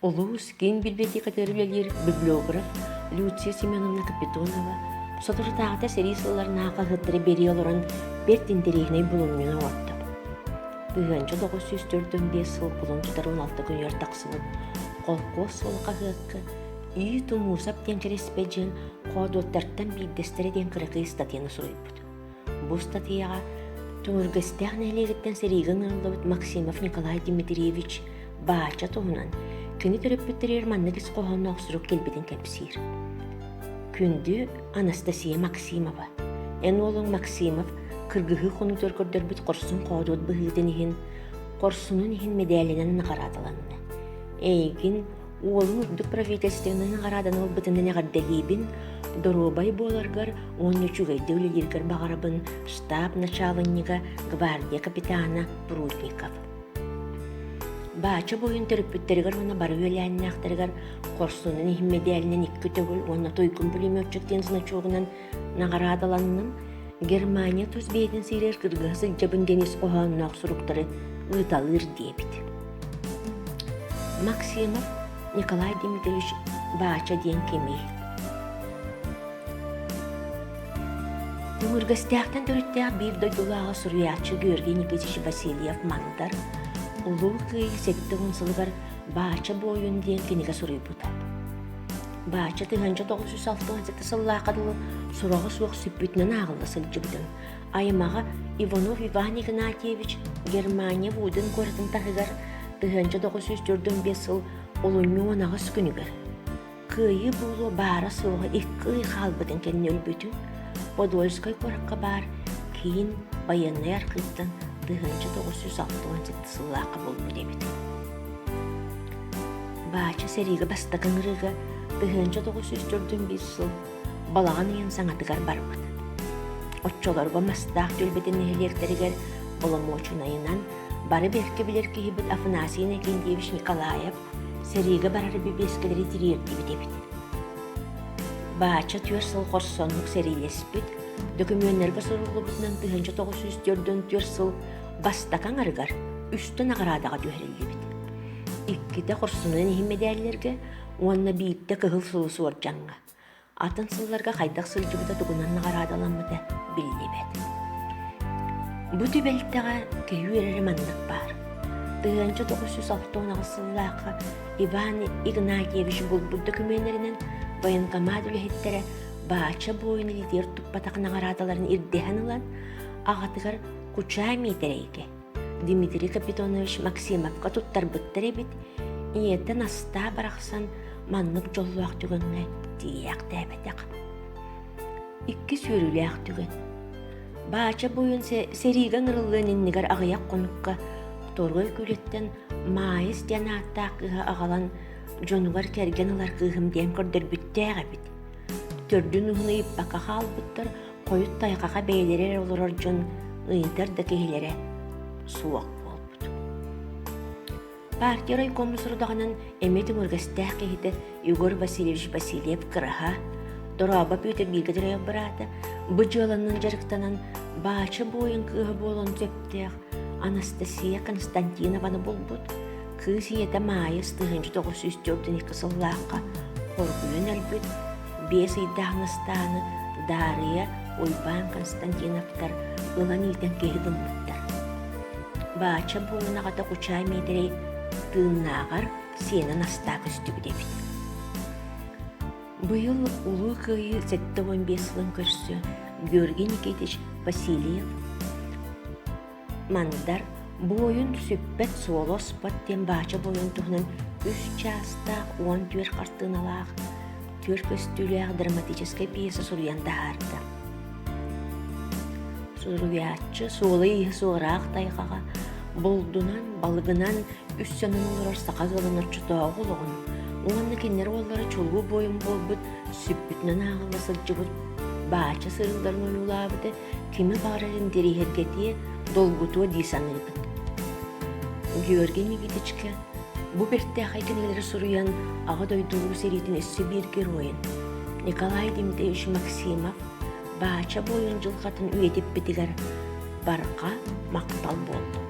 Улуус киин библиотекатыгар үлэлиир библиограф Люция Семеновна Капитонова соторутааҕыта сэрии сылларынааҕы хаһыаттары бэрийэ олорон бэрт интэриэһинэй булумньуну оҥордо. 1945 сыл кулун тутар 16 күнүгэр тахсыбыт «Холкуос суола» хаһыакка И. Тумусов диэн кэрэспэдьиэн хоодуоттартан биирдэстэрэ диэн кыракый ыстатыйаны суруйбут. Бу ыстатыйаҕа Төҥүргэстээх нэһилиэгиттэн сэриигэ ыҥырыллыбыт Максимов Николай Дмитриевич Баача туһунан кини төрөппүттэригэр маннык ис хоһоонноох сурук кэлбитин кэпсиир. Күндү Анастасия Максимова, эн уолуҥ Максимов кыргыһыы хонуутугар көрдөрбүт хорсун хоодуот быһыытын иһин, хорсунун иһин мэдээлинэн наҕараадаланна. Эйигин Уолум үрдүк правительственнай наҕарааданы ылбытынан эҕэрдэлиибин, доруобай буоларгар уонна үчүгэйдик үлэлииргэр баҕарабын, штаб начаалынньыга, гвардия капитана Прудников. Баача буойун төрөппүттэригэр уонна бары үөлээннээхтэригэр хорсунун иһин мэдээлинэн икки төгүл уонна туйгун пулеметчик диэн значогунан наҕараадаланным, Германия тус бэйэтин сиригэр кыргыһа сылдьабын диэн ис хоһоонноох суруктары ыыталыыр диэбит. Максимов Николай Дмитриевич Баача диэн кимий? Төҥүргэстээхтэн төрүттээх биир дойдулааҕа суруйааччы Георгий Никитич Васильев-Мандар Улуу Кыайыы 70 сылыгар Баача буойун диэн кинигэ суруйбута. Баача 1967 сыллаахха дылы сураҕа суох сүппүтүнэн ааҕылла сылдьыбытын, аймаҕа Иванов Иван Игнатьевич Германия Вуден куоратын таһыгар 1945 сыл олунньу 18 күнүгэр Кыайыы буолуо баара-суоҕа икки ый хаалбытын кэннэ өлбүтүн Подольскай куоракка баар киин байыаннай архыыптан 1967 сыллаахха буолбут эбит. Баача сэриигэ бастакы ыҥырыыга 1941 сыл балаҕан ыйын саҥатыгар барбыт. Оччолорго Мастаах түөлбэтин нэһилиэктэригэр боломуочунайынан бары бэркэ билэр киһибит Афанасий Иннокентьевич Николаев сэриигэ барар бэбиэскэлэри тириэрдибит эбит. Баача түөрт сыл хорсоннук сэриилэспит, дөкүмүөннэргэ суруллубутунан 1944 сыл бастакы аҥарыгар үстэ наҕараадаҕа түһэриллибит. Иккитэ хорсунун иһин мэдээллэргэ уонна биирдэ Кыһыл Сулус уордьаҥҥа. Атын сылларга хайдах сылдьыбыта тугунан наҕараадаламмыта биллибэт. Бу түбэлтэҕэ киһи үөрэрэ маннык баар. 1968 сыллаахха Иван Игнатьевич булбут дөкүмүөннэринэн военкомат үлэһиттэрэ Баача буойун илиитигэр туппатах наҕараадаларын ирдэһэн ылан, аҕатыгар Кучаа Миитэрэйгэ Дмитрий Капитонович Максимовка туттарбыттар эбит, ийэтэ Настаа барахсан маннык дьоллоох түгэҥҥэ тиийээхтээбэтэх. Иккис үөрүүлээх түгэн. Баача буойун сэриигэ ыҥырыллыан иннигэр аҕыйах хонукка Торуой күлүттэн Маайыс диэн ааттаах кыыһы аҕалан дьонугар кэргэн ылар кыыһым диэн көрдөрбүттээх эбит. Төрдүн уһун ыйыппакка хаалбыттар, хойут тайҕаҕа бэйэлэрэ эрэ олорор дьон ыйытар да киһилэрэ суох буолбут. Партия райкомун сорудаҕынан эмиэ түҥүргэстээх киһитэ Егор Васильевич Васильев Кыраһа, Дорообо Петр бииргэ төрөөбүт быраата, бу дьыаланан дьарыктанан Баача буойун кыыһа буолуон сөптөөх Анастасия Константинованы булбут, кыыс ийэтэ Маайыс 1942 сыллаахха хоргуйан өлбүт, биэс ыйдаах Настааны Даарыйа Уйбаан Константиновтар ылан иитэн киһи гыммыттар. Баача буолан аҕата Кучай Миитэрэй тыыннааҕар сиэнэ Настаа көстүбүт эбит. Быйыл Улуу Кыайыы 75 сылын көрсө Георгий Никитич Васильев Мандар буойун сүппэт суола оспот диэн Баача буойун туһунан үс чаастаах 14 хартыыналаах, түөрт көстүүлээх драматическай пьеса суруйан таһаарда. Суруйааччы суола-ииһэ суораах тайҕаҕа булдунан, балыгынан үс дьонун олорор саха ыалын оччотооҕу олоҕун уонна кинилэр уоллара чулуу буойун буолбут сүппүтүнэн ааҕылла сылдьыбыт Баача сырыыларын ойуулаабыта кими баҕарар интэриэһиргэтиэ, долгутуо дии саныыбын. Георгий Никитичкэ бу бэртээхэй кинигэлэри суруйан Аҕа дойду Улуу сэриитин өссө биир геройун Николай Дмитриевич Максимов Баача буойун дьылҕатын үйэтиппитигэр барҕа махтал буоллун.